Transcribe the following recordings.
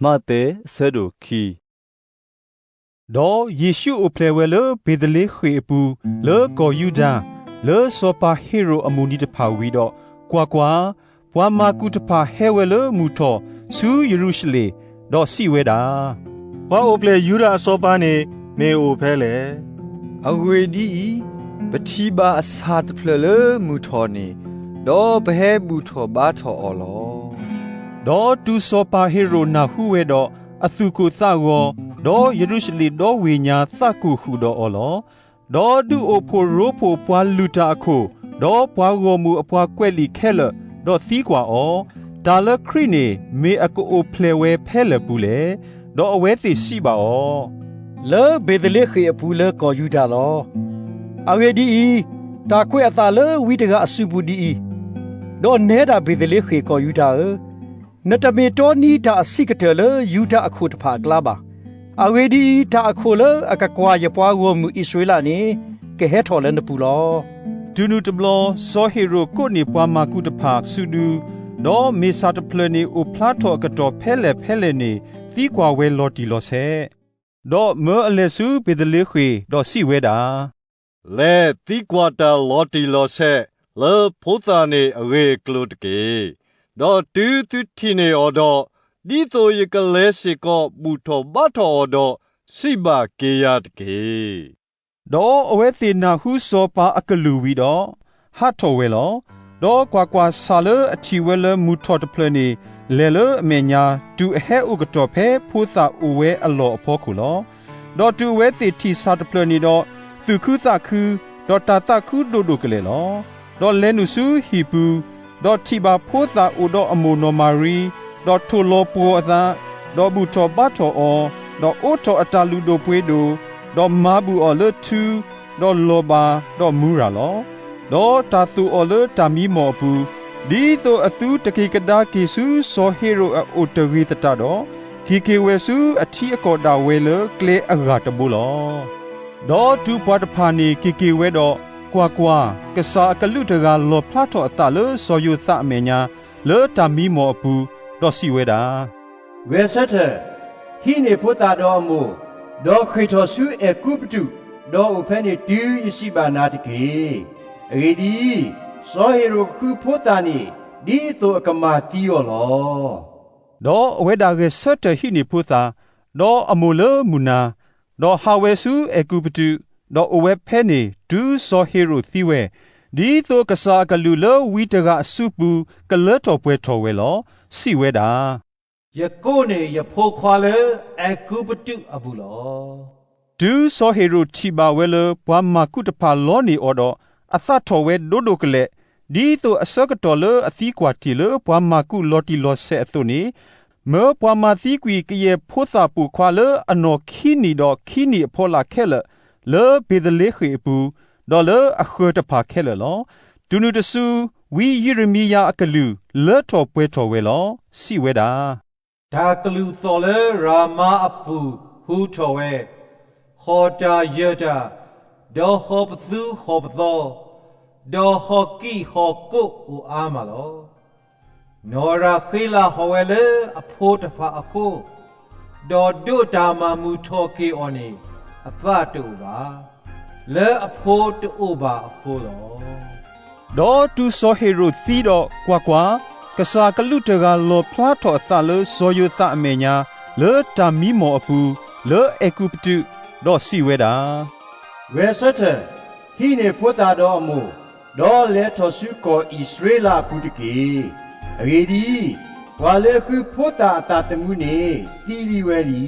မးသဲ အဆၢဒိၣ်ခံ ဒီးယ့ၣ်ရှူးအိၣ်ဖျဲၣ်ဝဲလၢ ဘ့ၤသလ့ဃ့ၣ်အပူၤ လၢကီၢ်ယူဒၤ, လၢစီၤပၤဟ့ရိၣ်အမုၢ်နံၤတဖၣ်ဝံၤဒီး, ကွၢ်ကွၢ်, ပှၤမၤကူၣ်တဖၣ်ဟဲဝဲလၢမုၢ်ထီၣ် ဆူယရူၤၡလ့ၣ်, ဒီးစံးဝဲဒၣ်, ပှၤအိၣ်ဖျဲၣ်ယူဒၤအစီၤပၤန့ၣ် မ့ၢ်အိၣ်ဖဲလဲၣ်. အဂ့ၢ်ဒ်အံၤ, ပထံၣ်ဘၣ်အဆၣ်တဖျၢၣ်လၢမုၢ်ထီၣ်န့ၣ်, ဒီးပဟဲဘူၣ်ထီၣ်ဘါထီၣ်အီၤလီၤ. ဒီးတုၤစီၤပၤဟ့ရိၣ်နၢ်ဟူဝဲဒီး, အသူၣ်ကိၢ်သးဂီၤ, ဒီးယရူၤၡလ့ၣ်ဒီဝ့ၢ်ညါသးကိၢ်ဃုာ်ဒီးအီၤလီၤ. ဒီးဒုးအိၣ်ဖှိၣ်ရိဖှိၣ်ပှၤလုၢ်တၢ်အခိၣ်, ဒီးပှၤဂီၢ်မုၢ်အပှၤကွဲးလံာ်ခဲလၢာ်, ဒီးသံကွၢ်အီၤ, တၢ်လၢခရံာ်န့ၣ် မ့ၢ်အကအိၣ်ဖျဲၣ်ဝဲဖဲလဲၣ်ပူၤလဲၣ်. ဒီးအဝဲသ့ၣ်စံးဘၣ်အီၤ, လၢဘ့ၤသလ့ဃ့ၣ်အပူၤလၢကီၢ်ယူဒၤလီၤ. အဂ့ၢ်ဒ်အံၤ, တၢ်ကွဲးအသးလၢဝံတဂၤအစုပူၤဒ်အံၤ, ဒီးနဲဒၣ်ဘ့ၤသလ့ဃ့ၣ်ကီၢ်ယူဒၤဧၢ, နတမ့ၢ်တီနံၤတၢ်အဆံးကတၢၢ်လၢယူဒၤအခိၣ်တဖၣ်အကျါဘၣ်. အဂ့ၢ်ဒ်အံၤ, တၢ်အခိၣ်လၢအကကွၢ်ယပှၤဂီၢ်မုၢ်အံၣ်စရ့လးန့ၣ် ကဟဲထီၣ်လၢနပူၤလီၤ. တုၤနုၤတဘျီ, စီၤဟ့ရိၣ်ကိးန့ၢ်ပှၤမၤကူၣ်တဖၣ်စုဒု, ဒီးမ့ၢ်ဆၣ်တဖျၢၣ်န့ၣ်အိၣ်ဖျါထီၣ်အကတီၢ်ဖဲလဲၣ်ဖဲလဲၣ်န့ၣ် သံကွၢ်ဝဲလီၤတံၢ်လီၤဆဲး, ဒီးမၢအလဲၤဆူဘ့ၤသလ့ဃ့ၣ်, ဒီးစံးဝဲဒၣ်, လဲၤသံကွၢ်တၢ်လီၤတံၢ်လီၤဆဲး လၢဖိသၣ်န့ၣ်အဂ့ၢ်အကျိၤတက့ၢ်. ဒီးတုၤသုထံၣ်န့ၢ်အီၤဒီး, ဒ်သိးယကလဲၤစ့ၢ်ကီးဘူၣ်ထီၣ်ဘါထီၣ်အီၤဒီး, စံးဘၣ်က့ၤယၤတက့ၢ်. ဒီးအဝဲသ့ၣ်နၢ်ဟူစီၤပၤအကလုၢ်ဝံၤဒီး, ဟးထီၣ်ဝဲလီၤ. ဒီးကွၢ်ကွၢ်, ဆၣ်လၢအထံၣ်ဝဲလၢမုၢ်ထီၣ်တဖျၢၣ်န့ၣ် လဲၤလၢအမဲာ်ညါ, တုၤအဟဲအိၣ်ကတီၢ်ဖဲဖိသၣ်အိၣ်ဝဲအလီၢ်အဖီခိၣ်လီၤ. ဒီးတုၤအဝဲသ့ၣ်ထံၣ်ဆၣ်တဖျၢၣ်န့ၣ်ဒီး, သူၣ်ခုသးခု, ဒီးတၢ်သးခုဒိၣ်ဒိၣ်ကလဲာ်လီၤ. ဒီးလဲၤနုာ်ဆူဟံၣ်ပူၤ, ဒီးထံၣ်ဘၣ်ဖိသၣ်အိၣ်ဒီးအမိၢ်နီၢ်မၤရံ, ဒီးထိၣ်လီၤပှီၤအသး, ဒီးဘူၣ်ထီၣ်ဘါထီၣ်အီၤ, ဒီးအိးထီၣ်အတၢ်လုၢ်ဒိၣ်ပှ့ၤဒိၣ်, ဒီးမၤဘူၣ်အီၤလၢထူ, ဒီးလီၤဘၣ်, ဒီးမူရၤလီၤ. ဒီးတၢ်သိၣ်အီၤလၢတၢ်မံမီၢ်အပူၤ, ဒ်သိးအသုတက့ၤကဒါက့ၤဆူစီၤဟ့ရိၣ်အအိၣ်တဂ့ၤသတးဒီး, က့ၤက့ၤဝဲဆူအထံအကီၢ်ဒၣ်ဝဲလၢကျဲအဂၤတဘိလီၤ. ဒီးတုၤပှၤတဖၣ်န့ၣ်က့ၤက့ၤဝဲဒီး, ကွၢ်ကွၢ်, ကစၢ်အကလူးတဂၤလီၣ်ဖျါထီၣ်အသးလၢစီၤယိၤသးအမဲာ်ညါ, လၢတၢ်မံမီၢ်အပူၤ, ဒီးစံးဝဲဒၣ်, ဂဲၤဆၢထၢၣ်, ဟံးန့ၢ်ဖိသၣ်ဒီးအမိၢ်, ဒီးဃ့ၢ်ထီၣ်ဆူအဲၤကူပတူး, ဒီးအိၣ်ဖဲန့ၣ်တုၤယစံးဘၣ်နၤတက့ၢ်. အဂ့ၢ်ဒ်အံၤ, စီၤဟ့ရိၣ်ဃုဖိသၣ်န့ၣ်, ဒ်သိးအကမၤသံအီၤလီၤ. ဒီးအဝဲဒၣ်ဂဲၤဆၢထၢၣ်ဟံးန့ၢ်ဖိသၣ်, ဒီးအမိၢ်လၢမုၢ်နၤ, ဒီးဟးဝဲဆူအဲၤကူပတူး, ဒီးအိၣ်ဝဲဖဲန့ၣ်တုၤစီၤဟ့ရိၣ်သံဝဲ, ဒ်သိးကစၢ်အကလူးလၢဝံတဂၤအစုပူၤကလၢထီၣ်ပှဲၤထီၣ်ဝဲလီၤ. စံးဝဲဒၣ်, ယကိးန့ၢ်ယဖိခွါလၢအဲၤကူပတူးအပူၤလီၤ. တုၤစီၤဟ့ရိၣ်ထံၣ်ဘၣ်ဝဲလၢပှၤမၤကူၣ်တဖၣ်လီန့ၢ်အီၤဒီး, အသးထီၣ်ဝဲဒိၣ်ဒိၣ်ကလဲာ်, ဒ်သိးအဆၢကတီၢ်လၢအသံကွၢ်တ့ၢ်လၢပှၤမၤကူၣ်လီၤတံၢ်လီၤဆဲးအသိးန့ၣ်, မၢပှၤမၤသံကွံာ်ကယဲၢ်ဖိသၣ်ပိာ်ခွါလၢအနီၢ်ခံနံၣ်ဒီးခံနံၣ်အဖီလာ်ခဲလၢာ်, လၢဘ့ၤသလ့ဃ့ၣ်အပူၤ, ဒီးလၢအဃၢၤတဖၣ်ခဲလၢာ်လီၤ. တုၤနုၤတစု, ဝံယံးရမံယၤအကလုၢ်လၢထီၣ်ပှဲၤထီၣ်ဝဲလီၤ. စံးဝဲဒၣ်, တၢ်ကလုၢ်သီၣ်လၢရၤမါအပူၤဟူထီၣ်ဝဲ, ဟီၣ်တၢ်ယၢၢ်တၢ်, ဒီးဟီၣ်ပသူဟီၣ်ပသီ, ဒီးဟီၣ်ကံၣ်ဟီၣ်ကိးအိၣ်အါမးလီၤ. နီၢ်ရၤဃ့လးဟီၣ်ဝဲလၢအဖိတဖၣ်အဃိ, ဒီးဒိးတၢ်မၤမုာ်ထီၣ်က့ၤအီၤန့ၣ် အသးတအိၣ်ဘၣ်, လၢအဖိတအိၣ်ဘၣ်အဃိလီၤ. ဒီးတုၤစီၤဟ့ရိၣ်သံဒီး, ကွၢ်ကွၢ်, ကစၢ်ကလူးတဂၤလီၣ်ဖျါထီၣ်အသးလၢစီၤယိၤသးအမဲာ်ညါ, လၢတၢ်မံမီၢ်အပူၤ, လၢအဲၤကူပတူး, ဒီးစံးဝဲဒၣ်, ဂဲၤဆၢထၢၣ်, ဟံးန့ၢ်ဖိသၣ်ဒီးအမိၢ်, ဒီးလဲၤထီၣ်ဆူကီၢ်အံၣ်စရ့လးအပူၤတက့ၢ်. အဂ့ၢ်ဒ်အံၤ, ပှၤလၢဃုဖိသၣ်အသးသမူန့ၣ်သံလံဝဲလံ.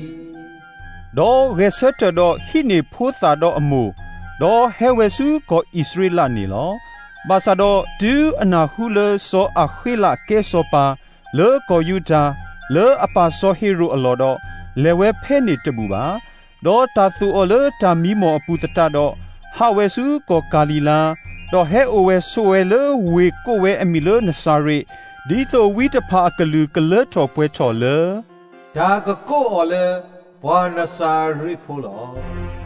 ဒီးဂဲၤဆၢထၢၣ်ဒီးဟံးန့ၢ်ဖိသၣ်ဒီးအမိၢ်, ဒီးဟဲဝဲဆူကီၢ်အံၣ်စရ့လးန့ၣ်လီၤ. ဘၣ်ဆၣ်ဒီးတုၤအနၢ်ဟူလၢစီၤအၤဃ့လးကဲစီၤပၤ, လၢကီၢ်ယူဒၤ, လၢအပၢ်စီၤဟ့ရိၣ်အလီၢ်ဒီး, လဲၤဝဲဖဲန့ၣ်တဘူၣ်ဘၣ်. ဒီးတၢ်သိၣ်အီၤလၢတၢ်မံမီၢ်အပူၤသတးဒီး, ဟးဝဲဆူကီၢ်ကၤလံၤလါ, ဒီးဟဲအိၣ်ဝဲဆိးဝဲလၢဝ့ၢ်ကိးဝဲအမံၤလၢနစၤရ့း, ဒ်သိးဝံတဖၣ်အကလုၢ်ကလၢထီၣ်ပှဲၤထီၣ်လၢ တၢ်ကကိးအီၤလၢပှၤနစၤရ့းဖိလီၤ.